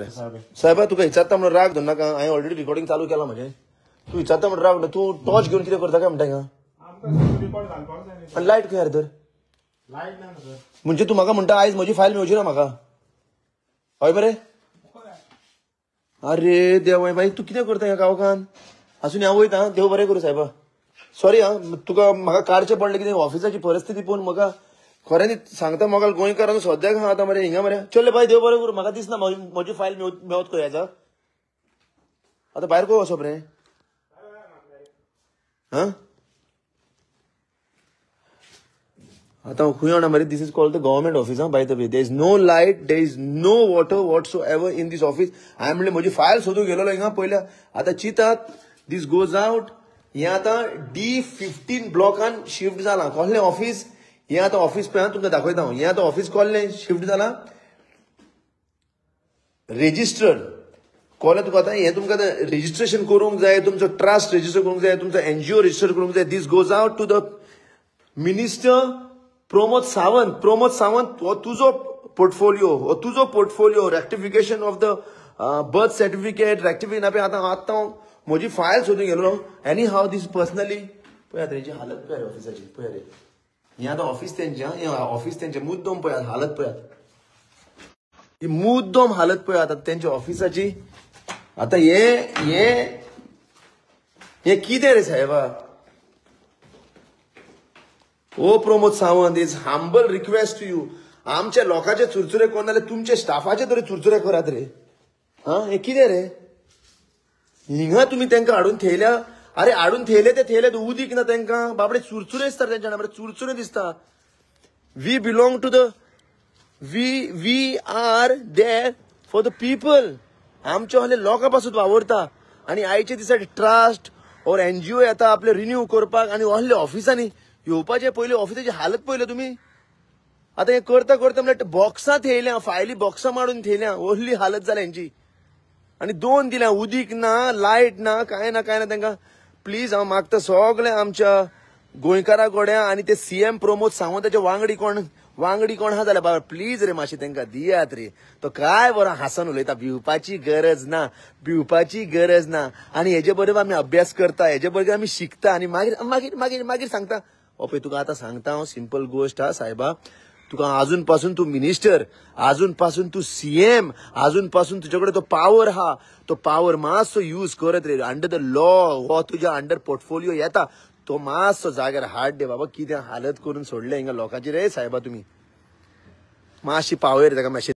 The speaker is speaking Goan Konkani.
साहेबा तुका विचारता म्हणून राग धर नाका. हांवें ऑलरेडी रिकॉर्डिंग चालू केलां म्हजें. तूं विचारता म्हणून राग, तूं टॉर्च घेवन कितें करता काय म्हणटा हिंगा? आनी लायट खंय तर? म्हणजे तूं म्हाका म्हणटा आयज म्हजी फायल मेळची ना म्हाका, हय बरें? अरे देवा बाई, तूं कितें करता ह्या गांवकान? आसून हांव वयता, देव बरें करूं साहेबा. सॉरी आं, तुका म्हाका काडचें पडलें कितें ऑफिसाची परिस्थिती पळोवन म्हाका खऱ्यांनी सांगता म्हाका गोंयकारांक सद्याक आहा आतां मरे हिंगा मरे. चल बाय, देव बरें करूं. म्हाका दिसना म्हजी फायल मेवत खंय आसा. आतां भायर खंय वचप रे? हां आतां खंय जाणा मरे, this is called the government office. हां, by the way there is no light, there is no water whatsoever in this office. हांवें म्हणलें म्हजी फायल सोदूंक गेलोलो हिंगा पयल्या. आतां चिंतात दीस गोज आवट. हें आतां D15 ब्लॉकान शिफ्ट जालां. कसलें ऑफिस हें आतां? ऑफिस पळय तुमकां दाखयता हांव. हें आतां ऑफिस कसलें शिफ्ट जालां? रेजिस्टर्ड कळ्ळें तुका? आतां हें तुमकां आतां रेजिस्ट्रेशन करूंक जाय, तुमचो ट्रस्ट रेजिस्टर करूंक जाय, तुमचो एनजीओ रेजिस्टर करूंक जाय. This goes out to the minister Pramod Sawant. Pramod Sawant हो तुजो पोर्टफोलियो, हो तुजो portfolio. Rectification of the birth certificate, rectification. आतां आतां म्हजी फायल सोदून गेलो. एनी हाव दीस पर्सनली पळयात तेंची हालत पळयात ऑफिसाची, पळयात रे. हें आतां ऑफिस तेंचें, हें ऑफिस तेंचें. मुद्दम पळयात हालत पळयात, ही मुद्दम हालत पळयात आतां तेंच्या ऑफिसाची. आतां हें हें हें कितें रे साहेबा? ओ Pramod Sawant, is humble request to you, आमच्या लोकांचे चुरचुरे कोण जाल्यार तुमचे स्टाफाचे तरी चुरचुरे करात रे. आं हें कितें रे? हिंगा तुमी तांकां हाडून थेयल्या. अरे हाडून थेयले ते थेयले, उदीक ना तांकां बाबडे, चुरचुरे दिसता तेंच्या, बरे चुरचुरे दिसता. We belong to the we are there for the people. आमच्या हले लोकां पासून वावरता. आनी आयच्या दिसा ट्रस्ट और एनजीओ येता आपले रिन्यू करपाक आनी असले ऑफिसांनी येवपाचे. पयलीं ऑफिसाची हालत पळयल्या तुमी. आतां हें करता करता म्हणल्यार बॉक्सां थेयल्या, फायली बॉक्सां मारून थेयल्या, व्हडली हालत जाल्या हेंची. आनी दोन दिल्या, उदीक ना, लायट ना, कांय ना कांय ना तांकां. प्लीज हांव मागता सगळें आमच्या गोंयकारा कडेन आनी ते सीएम प्रमोद सावंताचे वांगडी कोण, वांगडी कोण आहा जाल्यार बाबा प्लीज रे मातशें तांकां दियात रे. तो काय बरो हांसून उलयता, भिवपाची गरज ना, भिवपाची गरज ना. आनी हेजे बरोबर आमी अभ्यास करता, हेजे बरोबर आमी शिकता आनी मागीर मागीर मागीर मागीर सांगता. हो पळय तुका आतां सांगता हांव, सिंपल गोश्ट आहा सायबा, तुका आजून पासून तूं मिनिस्टर, आजून पासून तूं सीएम, आजून पासून तुजे कडेन तो पावर आहा, तो पावर मातसो यूज करत रे. अंडर the law हो तुज्या अंडर पोर्टफोलियो येता, तो मातसो जाग्यार हाड दे बाबा. कितें हालत करून सोडले हिंगा लोकांची रे सायबा तुमी. मातशी पावय रे ताका मातशें.